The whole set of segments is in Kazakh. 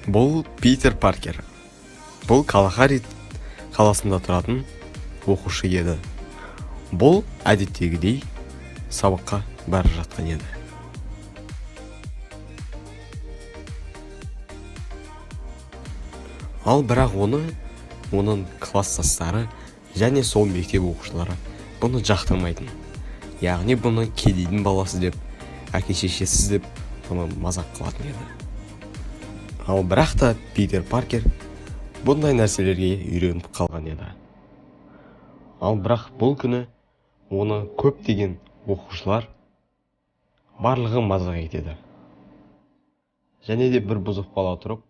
Бұл Питер Паркер. Бұл Калахари қаласында тұратын оқушы еді. Бұл әдеттегідей сабаққа бара жатқан еді. Ал бірақ оны оның класстастары және сол мектеп оқушылары бұны жақтырмайтын. Яғни бұны кедейдің баласы деп, әке-шешесіз деп бұны мазақ қылатын еді. Ал бірақ та Питер Паркер бұндай нәрселерге үйреніп қалған еді. Ал бірақ бұл күні оны көптеген оқушылар барлығы мазақ етеді. Және де бір бұзық бала тұрып,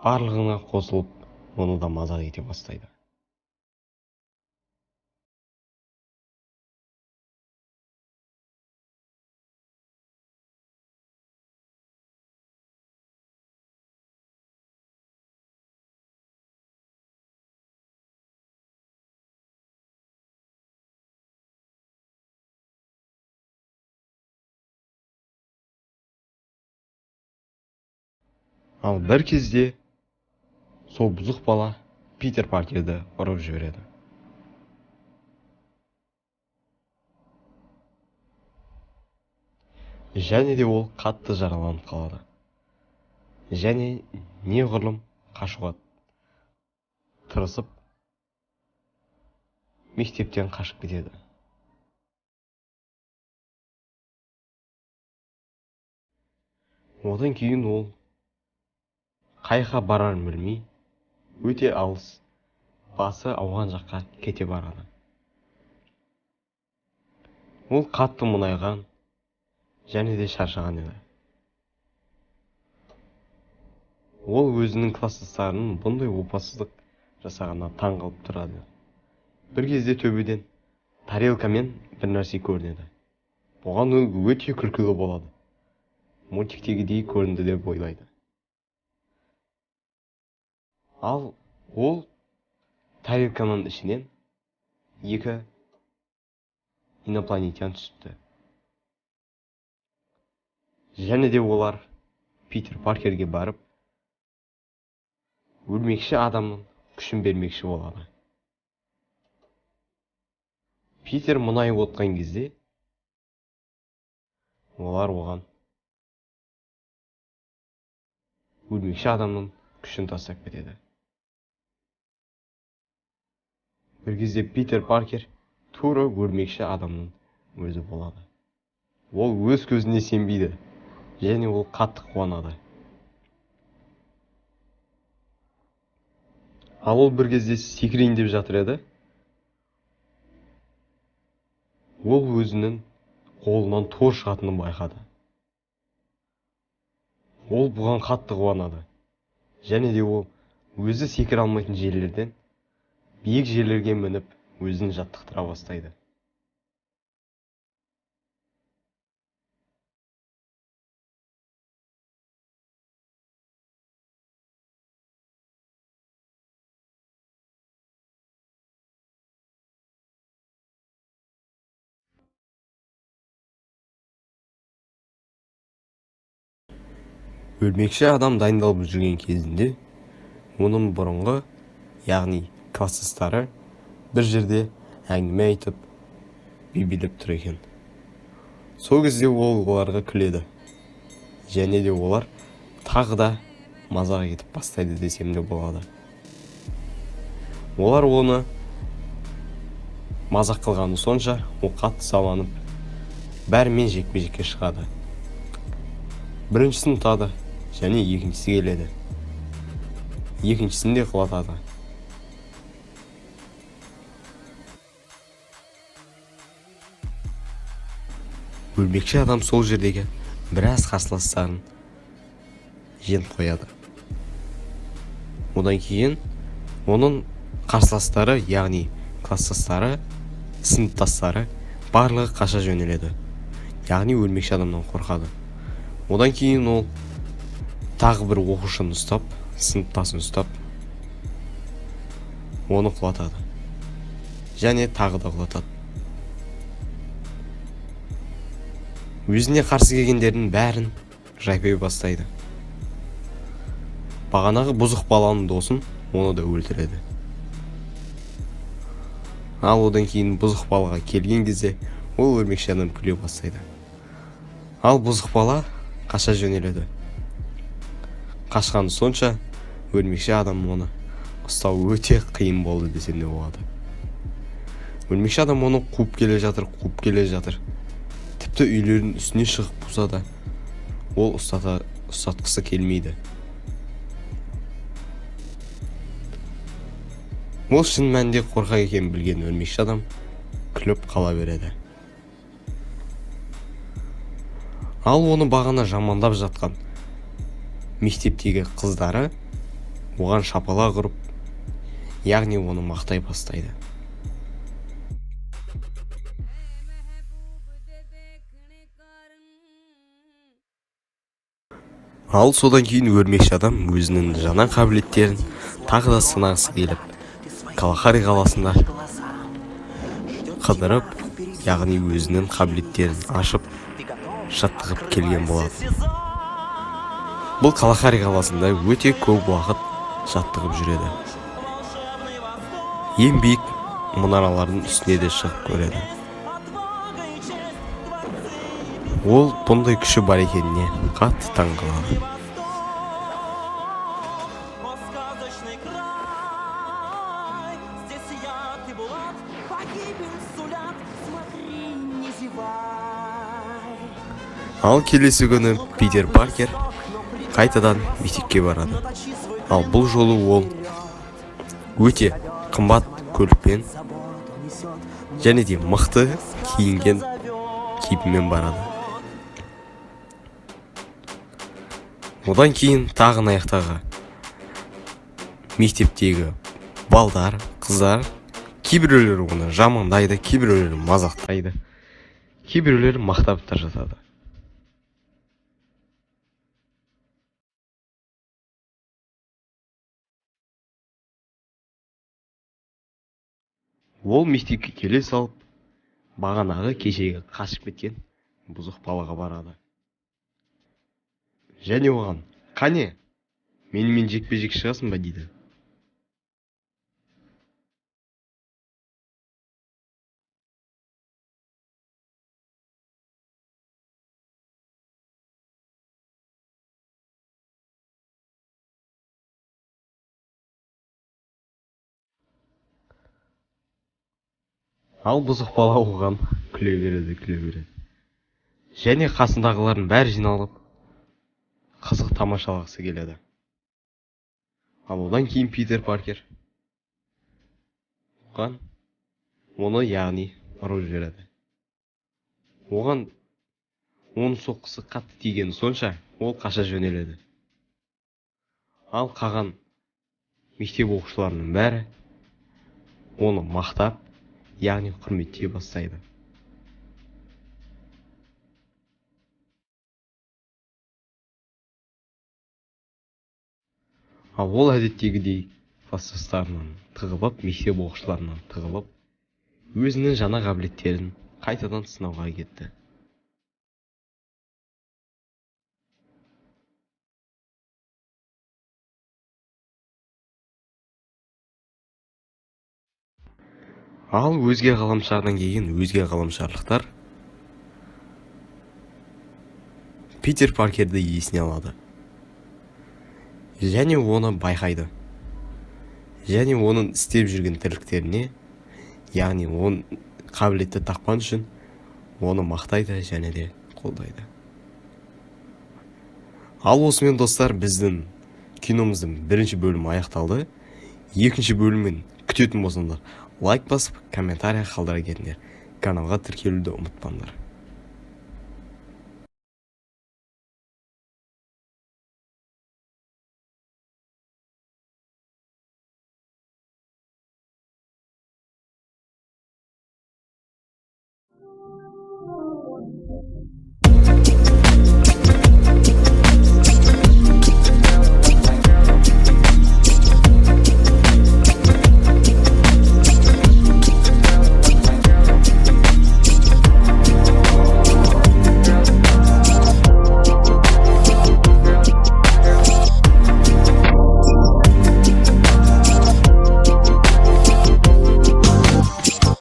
барлығына қосылып, оны да мазақ ете бастайды. Ал бір кезде сол бұзық бала Питер Паркерді ұрып жібереді. Және де ол қатты жараланып қалады. Және неғұрлым қашуға тырысып, мектептен қашып кетеді. Одан кейін ол қайға барарын білмей, өте алыс, басы ауған жаққа кете барады. Ол қатты мұңайған және де шаршаған еді. Ол өзінің класстастарының бұндай опасыздық жасағанына таң қалып тұрады. Бір кезде төбеден тарелкамен бір нәрсе көрінеді. Бұған ол өте күлкілі болады. Мультиктегідей көрінді деп ойлайды. Ал ол тарелканың ішінен екі инопланетян түсіпті. Және де олар Питер Паркерге барып, өлмекші адамның күшін бермекші болады. Питер мұнайып отқан кезде олар оған өлмекші адамның күшін тастап кетеді. Бір кезде Питер Паркер тура өлмекші адамның өзі болады. Ол өз көзіне сенбейді және ол қатты қуанады. Ал ол бір кезде секірейін деп жатыр еді. Ол өзінің қолынан тор шығатынын байқады. Ол бұған қатты қуанады. Және де ол өзі секіре алмайтын жерлерден биік жерлерге мініп, өзін жаттықтыра бастайды. Өлмекші адам дайындалып жүрген кезінде оның бұрынғы, яғни класстастары бір жерде әңгіме айтып, би билеп тұр екен. Сол кезде ол оларға күледі. Және де олар тағы да мазақ етіп бастайды десем де болады. Олар оны мазақ қылғаны сонша, ол қатты саланып, бәрімен жекпе-жекке шығады. Біріншісін ұтады, және екіншісі келеді. Екіншісін де құлатады. Өлмекші адам сол жердегі біраз қарсыластарын жеңіп қояды. Одан кейін оның қарсыластары, яғни класстастары, сыныптастары барлығы қаша жөнеледі. Яғни өлмекші адамнан қорқады. Одан кейін ол тағы бір оқушыны ұстап, сыныптасын ұстап, оны құлатады. Және тағы да құлатады. Өзіне қарсы келгендердің бәрін жайпай бастайды. Бағанағы бұзық баланың досын, оны да өлтіреді. Ал одан кейін бұзық балаға келген кезде ол өрмекші адам күле бастайды. Ал бұзық бала қаша жөнеледі. Қашқаны сонша, өрмекші адам оны ұстау өте қиын болды десем де болады. Өрмекші адам оны қуып келе жатыр, қуып келе жатыр. Тіпті үйлердің үстіне шығып қуса да, ол ұстатқысы келмейді. Ол шын мәнінде қорқақ екенін білген өрмекші адам күліп қала береді. Ал оны бағана жамандап жатқан мектептегі қыздары оған шапалақ ұрып, яғни оны мақтай бастайды. Ал содан кейін өрмекші адам өзінің жаңа қабілеттерін тағы да сынағысы келіп, Калахари қаласында қыдырып, яғни өзінің қабілеттерін ашып, жаттығып келген болатын. Бұл Калахари қаласында өте көп уақыт жаттығып жүреді. Ең биік мұнаралардың үстіне де шығып көреді. Ол бұндай күші бар екеніне қатты таң қалады. О, сказочный край, здесь яд и булат, погибель сулят, смотри, не зевай. Ал келесі күні Питер Паркер қайтадан мектепке барады. Ал бұл жолы ол өте қымбат көлікпен және де мықты киінген кейпімен барады. Одан кейін тағы аяқтағы мектептегі балдар, қыздар, кейбіреулері оны жамандайды, кейбіреулері мазақтайды, кейбіреулері мақтап та жатады. Ол мектепке келе салып, бағанағы кешегі қашып кеткен бұзық балаға барады. Және оған: «Қане, менімен жекпе-жек шығасың ба?» – дейді. Ал бұзық бала оған күле береді, күле береді. Және қасындағылардың бәрі жиналып, қызық тамашалағысы келеді. Ал одан кейін Питер Паркер оған оны, яғни, ұрып жібереді. Оған оның соққысы қатты тигені сонша, ол қаша жөнеледі. Ал қалған мектеп оқушыларының бәрі оны мақтап, яғни құрметтей бастайды. Ал ол әдеттегідей кластастарынан тығылып, мектеп оқушыларынан тығылып, өзінің жаңа қабілеттерін қайтадан сынауға кетті. Ал өзге ғаламшардан келген өзге ғаламшарлықтар Питер Паркерді есіне алады. Және оны байқайды. Және оның істеп жүрген тірліктеріне, яғни оның қабілетті тапқан үшін оны мақтайды және де қолдайды. Ал осымен, достар, біздің киномыздың бірінші бөлімі аяқталды. Екінші бөлімін күтетін болсаңдар, лайк басып, комментарий қалдыра кетіңдер. Каналға тіркелуді ұмытпаңдар.